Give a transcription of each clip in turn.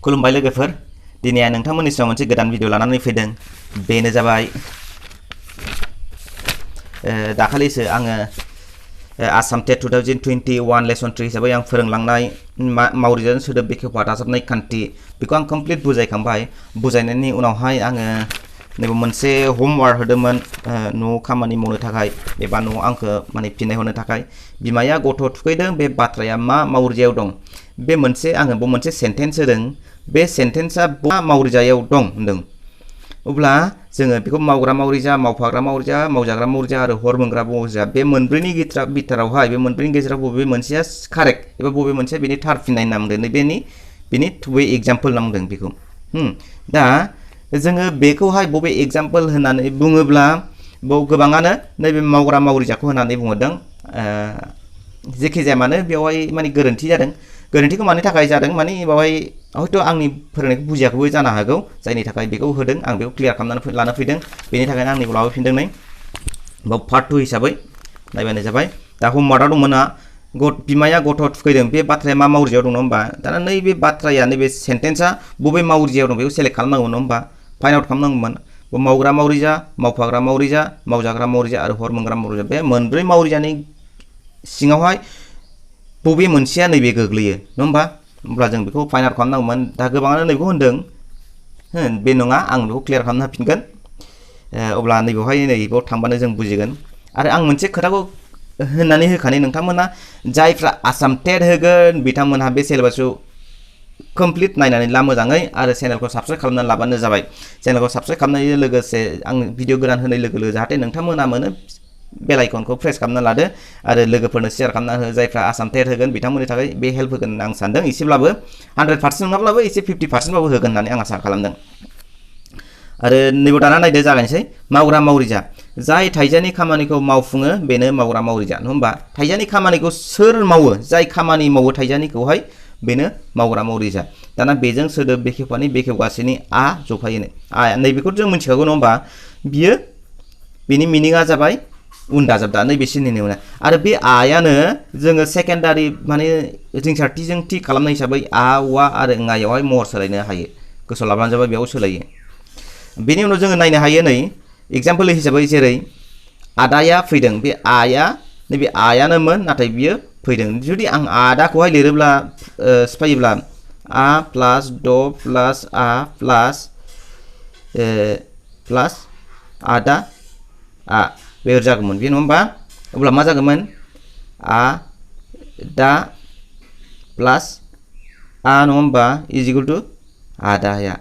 खुलुमबाय लोगोफोर दिनै आं नोंथांमोननि सायाव मोनसे गोदान भिडिअ लानानै फैदों बेनो जाबाय दाखालिसो आङो आसाम टेट 2021 लेसन 3 हिसाबै आं फोरोंलांनाय मावरिजाजों सोदोब बेखेवफा दाजाबनाय खान्थि बेखौ आं कमप्लिट बुजायखांबाय बुजायनायनि उनावहाय आङो नैबे मोनसे होमवर्क होदोंमोन न'आव खामानि मावनो थाखाय एबा न'आव आंखौ माने फिननाय हरनो थाखाय बिमाया गथ' थुखैदों बे बाथ्राया मा मावरिजायाव दं बे मोनसे आङो मोनसे सेन्टेन्स होदों बे सेन्टेन्सआ मा मावरिजायाव दं होनदों अब्ला जोङो बेखौ मावग्रा मावरिजा मावफाग्रा मावरिजा मावजाग्रा मावरिजा आरो हरमोनग्रा मावरिजा बे मोनब्रैनि बिथोरावहाय बे मोनब्रैनि गेजेराव बबे मोनसेया कारेक्ट एबा बबे मोनसेया बेनि थार फिननाय होनना बुंदों बेनि थुबै एग्जाम्पल होनना बुंदों बेखौ दा जोङो बेखौहाय बबे एग्जाम्पल होननानै बुङोब्ला गोबाङानो नैबे मावग्रा मावरिजाखौ होननानै बुंदों जेखि जाया मानो बेवहाय माने गोरोन्थि जादों गोरोन्थिखौ मानि थाखाय जादों माने बेवहाय हयथ' आंनि फोरोंनायखौ बुजियाखैबो जानो हागौ जायनि थाखाय बेखौ होदों आं बेखौ क्लियार खालामनानै लाना फैदों बेनि थाखायनो आंनिखौ लाबोफिनदों नै पार्ट 2 हिसाबै नायबानो जाबाय दा होमवर्कआव दंमोन बिमाया गथ' थुखैदों बे बाथ्राया मा मावरिजायाव दं होमबा दाना नैबे बाथ्राया नैबे सेन्टेन्सआ बबे मावरिजायाव दं बेखौ सेलेक्ट खालामनांगौ होमबा फाइन्ड आउट खालामनांगौमोन मावग्रा मावरिजा मावफाग्रा मावरिजा मावजाग्रा मावरिजा आरो हरमोनग्रा मावरिजा बे मोनब्रै मावरिजानि सिङावहाय बबे मोनसेया नैबे गोग्लैयो नङा होमबा अब्ला जों बेखौ फाइन्ड आउट खालामनांगौमोन दा गोबाङानो नैबेखौ होनदों बे नङा आं बेखौ क्लियार खालामना होफिनगोन अब्ला नैबेवहाय नैबेयाव थांबानो जों बुजिगोन आरो आं मोनसे खोथाखौ होननानै होखानि नोंथांमोना जायफ्रा आसाम टेट होगोन बिथांमोनहा बे सिलेबासखौ कमप्लिट नायनानै ला मोजाङै आरो चेनेलखौ साबस्क्राइब खालामनानै लाबानो जाबाय चेनेलखौ साबस्क्राइब खालामनायजों लोगोसे आं भिडिअ गोदान होनाय लोगो लोगो जाहाथे नोंथांमोना मोनो बेल आइकनखौ प्रेस खालामना लादो आरो लोगोफोरनो शेयार खालामना हो जायफ्रा आसाम टेट होगोन बिथांमोननि थाखाय बे हेल्प होगोन होनना आं सानदों एसेब्लाबो 100% नङाब्लाबो एसे 50% बाबो होगोन होननानै आं आसा खालामदों आरो नैबे दाना नायदो जागायनोसै मावग्रा मावरिजा जाय थाइजानि खामानिखौ मावफुङो बेनो मावग्रा मावरिजा नङा होमबा थाइजानि खामानिखौ सोर मावो जाय खामानि मावो थाइजानिखौहाय बेनो मावग्रा मावरिजा दाना बेजों सोदोब बेखेवफानि बेखेवगासेनि आ जफायोनो आ नैबेखौ जों मिथिखागौ नङा होमबा बियो बेनि मिनिङा जाबाय उन दाजाब दा नैबेसिनिनो आरो बे आयानो जोङो सेकेन्डारि माने रिंसारथिजों थि खालामनाय हिसाबै आ वा आरो ङायावहाय महर सोलायनो हायो गोसोआव लाब्लानो जाबाय बेयाव सोलायो बेनि उनाव जोङो नायनो हायो नै एग्जाम्पल हिसाबै जेरै आदाया फैदों बे आया नैबे आयानोमोन नाथाय बियो फैदों जुदि आं आदाखौहाय लिरोब्ला सिफायोब्ला आ प्लास द प्लास आ प्लास आदा आ बे जागौमोन बे नङा होमबा अब्ला मा जागौमोन आ दा प्लास आ नङा होमबा इज इकुवेल टु आदाया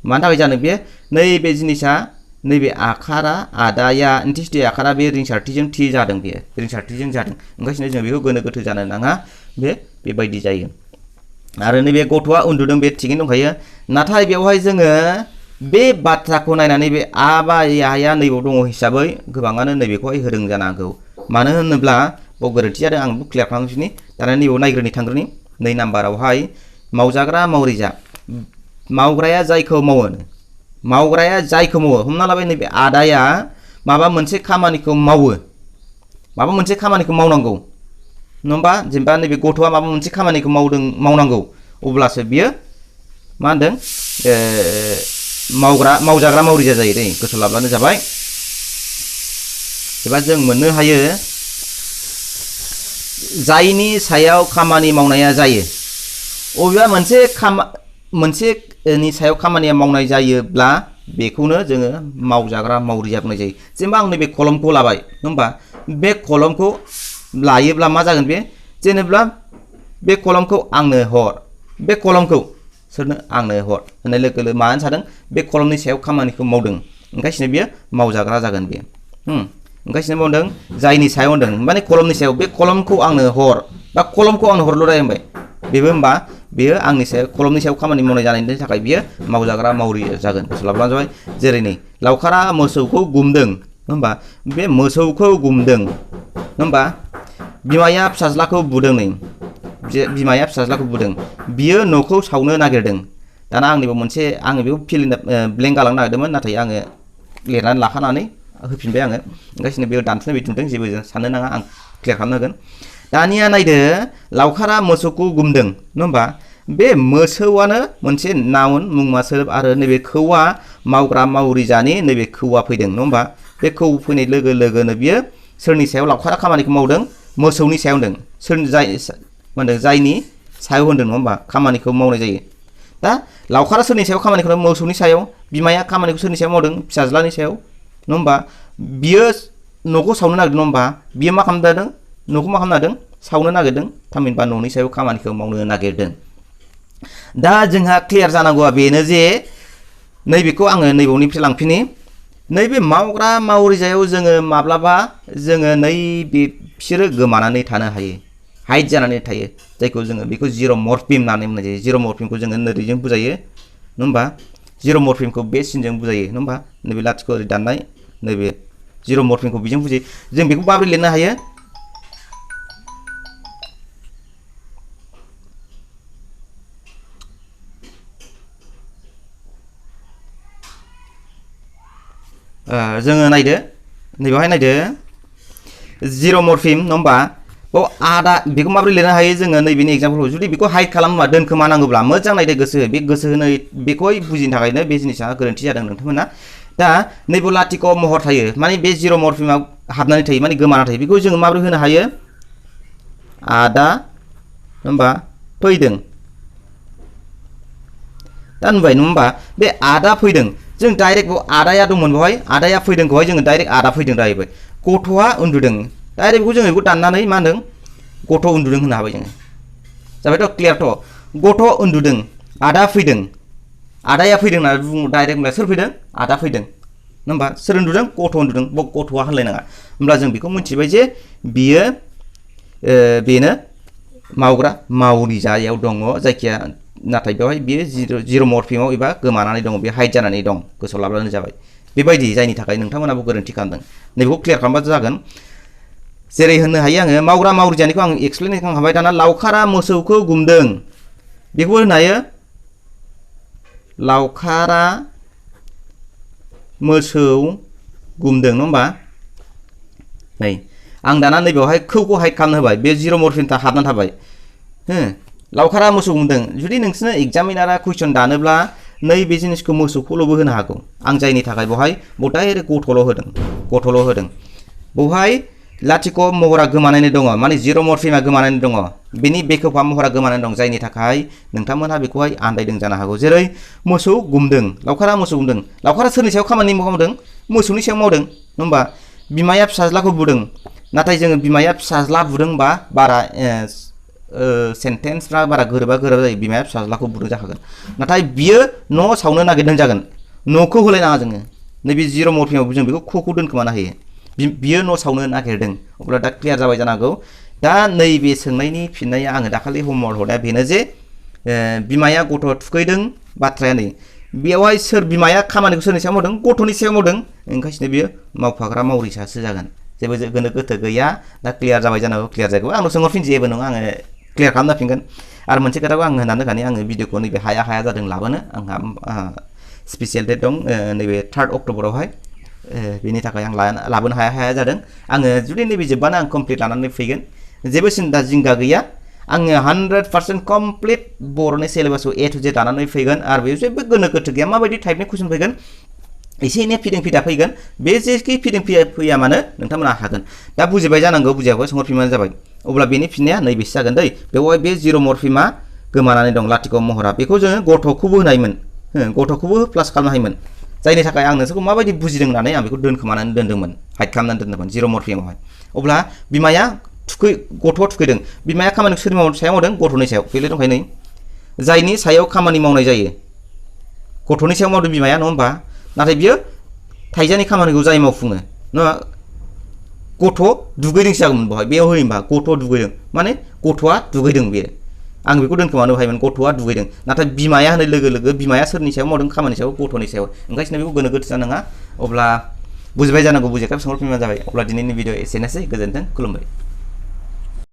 मानि थाखाय जानो बे नैबे जिनिसा नैबे आखारा आदाया इन्टिसिटि आखारा बे रिंसारथिजों थि जादों बेयो रिंसारथिजों जादों ओंखायनो जों बेखौ गोनो गोथो जानो नाङा बेबायदि जायो आरो नैबे गथ'आ उन्दुदों बे थिगैनो दंखायो नाथाय बेवहाय जोङो बे बाथ्राखौ नायनानै बे आ बा आया नैबाव दङ हिसाबै गोबाङानो नैबेखौहाय होदों जानो हागौ मानो होनोब्ला बाव गोरोन्थि जादों आं बेखौ क्लियार खालामफिननि दाना नैबाव नायग्रोनि थांग्रोनि 2 नाम्बारावहाय मावजाग्रा मावरिजा मावग्राया जायखौ मावो हमना लाबाय नैबे आदाया माबा मोनसे खामानिखौ मावनांगौ नङा होमबा जेनेबा नैबे गथ'आ माबा मोनसे खामानिखौ मावनांगौ अब्लासो बियो मा होनदों मावजाग्रा मावरिजा जायो दै गोसोआव लाब्लानो जाबाय एबा जों मोननो हायो जायनि सायाव खामानि मावनाया जायो अबेबा मोनसेनि सायाव खामानिया मावनाय जायोब्ला बेखौनो जोङो मावजाग्रा मावरिजा बुंनाय जायो जेनेबा आं नैबे कलमखौ लाबाय नङा होमबा बे कलमखौ लायोब्ला मा जागोन बे जेनेब्ला बे कलमखौ आंनो हर बे कलमखौ सोरनो आंनो हर होननाय लोगो लोगो मानो सादों बे कलमनि सायाव खामानिखौ मावदों ओंखायनो बियो मावजाग्रा जागोन बेयो ओंखायनो मावदों जायनि सायाव होनदों माने कलमनि सायाव बे कलमखौ आंनो हर बा कलमखौ आंनो हरल' राय होनबाय बेबो होमबा बेयो आंनि सायाव कलमनि सायाव खामानि मावनाय जानायनि थाखाय बियो मावजाग्रा मावरिजा जागोन गोसोआव लाब्लानो जाबाय जेरै नै लावखारा मोसौखौ गुमदों होमबा बे मोसौखौ गुमदों होमबा बिमाया फिसाज्लाखौ बुदों नै बिमाया फिसाज्लाखौ बुदों बियो न'खौ सावनो नागिरदों दाना आंनिबो मोनसे आङो बेखौ ब्लेंक गालांनो नागिरदोंमोन नाथाय आङो लिरनानै लाखानानै होफिनबाय आङो ओंखायनो बेयाव दानथ'नो बिथुनदों जेबो साननो नाङा आं क्लियार खालामनो होगोन दानिया नायदो लावखारा मोसौखौ गुमदों नङा होमबा बे मोसौआनो मोनसे नाउन मुंमा सोदोब आरो नैबे खौआ मावग्रा मावरिजानि नैबे खौआ फैदों नङा होमबा बे खौ फैनाय लोगो लोगोनो बियो सोरनि सायाव लावखारा खामानिखौ मावदों मोसौनि सायाव होनदों सोर जायनि सायाव होनदों नङा होमबा खामानिखौ मावनाय जायो दा लावखारा सोरनि सायाव खामानिखौ मोसौनि सायाव बिमाया खामानिखौ सोरनि सायाव मावदों फिसाज्लानि सायाव नङा होमबा बियो न'खौ सावनो नागिरदों नङा होमबा बियो मा खालामदों न'खौ मा खालामनो सावनो नागिरदों थामहिनबा न'नि सायाव खामानिखौ मावनो नागिरदों दा जोंहा क्लियार जानांगौआ बेनो जे नैबेखौ आङो नैबावनिफ्राय लांफिनि नैबे मावग्रा मावरिजायाव जोङो माब्लाबा जोङो नैबे बिसोरो गोमानानै थानो हायो हाइड जानानै थायो जायखौ जोङो बेखौ जिर' मर्फिम होननानै बुंनाय जायो जिर' मर्फिमखौ जोङो नोरैजों बुजायो नङा होमबा जिर' मर्फिमखौ बे सिनजों बुजायो नङा होमबा नैबे लाथिख' ओरै दाननाय नैबे जिर' मर्फिमखौ बेजों बुजियो जों बेखौ माबोरै लिरनो हायो जोङो नायदो नैबेवहाय नायदो जिर' मर्फिम नङा होमबा आदा बेखौ माबोरै लिरनो हायो जोङो नैबेनि एग्जाम्पलखौ जुदि बेखौ हाइड खालामोबा दोनखोमानांगौब्ला मोजां नायदो गोसो होनो बेखौहाय बुजिनो थाखायनो बे जिनिसा गोरोन्थि जादों नोंथांमोना दा नैबे लाथिख' महर थायो माने बे जिर' मर्फिमाव हाबनानै थायो माने गोमाना थायो बेखौ जोङो माबोरै होनो हायो आदा होमबा फैदों दा नुबाय नङा होमबा बे आदा फैदों जों डाइरेक्ट आदाया दंमोन बेवहाय आदाया फैदोंखौहाय जोङो डाइरेक्ट आदा फैदों जाहैबाय गथ'आ उन्दुदों डाइरेक्ट बेखौ जोङो बेखौ दाननानै मा होनदों गथ' उन्दुदों होननो हाबाय जोङो जाबायथ' क्लियारथ' गथ' उन्दुदों आदा फैदों आदाया फैदों होनना बुङो डाइरेक्ट होनब्ला सोर फैदों आदा फैदों नङा होमबा सोर उन्दुदों गथ' उन्दुदों गथ'आ होनलायनाङा होमब्ला जों बेखौ मिथिबाय जे बियो बेनो मावग्रा मावरिजायाव दङ जायखिया नाथाय बेवहाय बियो जिर' मर्फिमाव एबा गोमानानै दङ बे हाइड जानानै दं गोसोआव लाब्लानो जाबाय बेबायदि जायनि थाखाय नोंथांमोनाबो गोरोन्थि खालामदों नैबेखौ क्लियार खालामबासो जागोन जेरै होननो हायो आङो मावग्रा मावरिजानिखौ आं एक्सप्लेन खालामखाबाय दाना लावखारा मोसौखौ गुमदों बेखौ होनो हायो लावखारा मोसौ गुमदों नङा होमबा नै आं दाना नैबेवहाय खौखौ हाइड खालामनो होबाय बे जिर' मर्फिम हाबनानै थाबाय लावखारा मोसौ गुमदों जुदि नोंसोरनो एग्जामिनारा कुइसन दानोब्ला नैबे जिनिसखौ मोसौखौल'बो होनो हागौ आं जायनि थाखाय बेवहाय डाइरेक्ट गथ'ल' होदों बेवहाय लाथिख' महरा गोमानानै दङ माने जिर' मर्फिमा गोमानानै दङ बेनि बेखेवफा महरा गोमानानै दं जायनि थाखाय नोंथांमोनहा बेखौहाय आन्दायदों जानो हागौ जेरै मोसौ गुमदों लावखारा मोसौ गुमदों लावखारा सोरनि सायाव खामानि मावदों मोसौनि सायाव मावदों नङा होमबा बिमाया फिसाज्लाखौ बुदों नाथाय जोङो बिमाया फिसाज्ला बुदोंबा बारा सेन्टेन्सफ्रा बारा गोरोबा जायो बिमाया फिसाज्लाखौ बुदों जाखागोन नाथाय बियो न' सावनो नागिरदों जागोन न'खौ होलायनाङा जोङो नैबे जिर' मर्फिमाव जों बेखौ ख'खौ दोनखोमानो हायो बियो न' सावनो नागिरदों अब्ला दा क्लियार जाबाय जानांगौ दा नैबे सोंनायनि फिननाया आङो दाखालि हमवर्क हरनाया बेनो जे बिमाया गथ' थुखैदों बाथ्राया नै बेवहाय सोर बिमाया खामानिखौ सोरनि सायाव मावदों गथ'नि सायाव मावदों ओंखायनो बियो मावफाग्रा मावरिसासो जागोन जेबो गोनो गोथो गैया दा क्लियार जाबाय जानांगौ क्लियार जागौ आंनाव सोंहरफिन जेबो नङा आङो क्लियार खालामना फिनगोन आरो मोनसे खोथाखौ आं होनानै होखानि आङो भिडिअखौ नैबे हाया जादों लाबोनो आंहा स्पेसियेल डेट दं नैबे 3 अक्ट'बरावहाय बेनि थाखाय आं लाबोनो हाया जादों आङो जुदि नैबे जोबबानो आं कमप्लिट लानानै फैगोन जेबो सिन्था जिंगा गैया आङो 100% कमप्लिट बर'नि सिलेबासखौ A to Z लानानै फैगोन आरो बेयाव जेबो गोनो गोथो गैया माबायदि टाइपनि कुइसन फैगोन एसे एनै फिदिं फिदा फैगोन बे जेखि फिदिं फैया मानो नोंथांमोना हागोन दा बुजिबाय जानांगौ बुजियाखै सोंहरफिनबानो जाबाय अब्ला बेनि फिननाया नैबेसो जागोन दै बेवहाय बे जिर' मर्फिमा गोमानानै दं लाथिख' महरा बेखौ जोङो गथ'खौबो होनो हायोमोन गथ'खौबो प्लास खालामनो हायोमोन जायनि थाखाय आं नोंसोरखौ माबायदि बुजिदों होननानै आं बेखौ दोनखोमानानै दोन्दोंमोन हाइड खालामनानै दोन्दोंमोन जिर' मर्फिमावहाय अब्ला बिमाया गथ'आ थुखैदों बिमाया खामानिखौ सोरनि सायाव मावदों गथ'नि सायाव बेले दंखायो नै जायनि सायाव खामानि मावनाय जायो गथ'नि सायाव मावदों बिमाया नङा होमबा नाथाय बियो थाइजानि खामानिखौ जाय मावफुङो नङा गथ' दुगैदोंसो जागौमोन बेवहाय बेयाव होयोबा गथ' दुगैदों माने गथ'आ दुगैदों बेयो आं बेखौ दोनखोमानो हायोमोन गथ'आ दुगैदों नाथाय बिमाया होनाय लोगो लोगो बिमाया सोरनि सायाव मावदों खामानि सायाव गथ'नि सायाव ओंखायनो बेखौ गोनो गोथो जानाङा अब्ला बुजिबाय जानांगौ बुजियाखै सोंहरफिनबानो जाबाय अब्ला दिनैनि भिडिअ एसेनोसै गोजोन्थों खुलुमबाय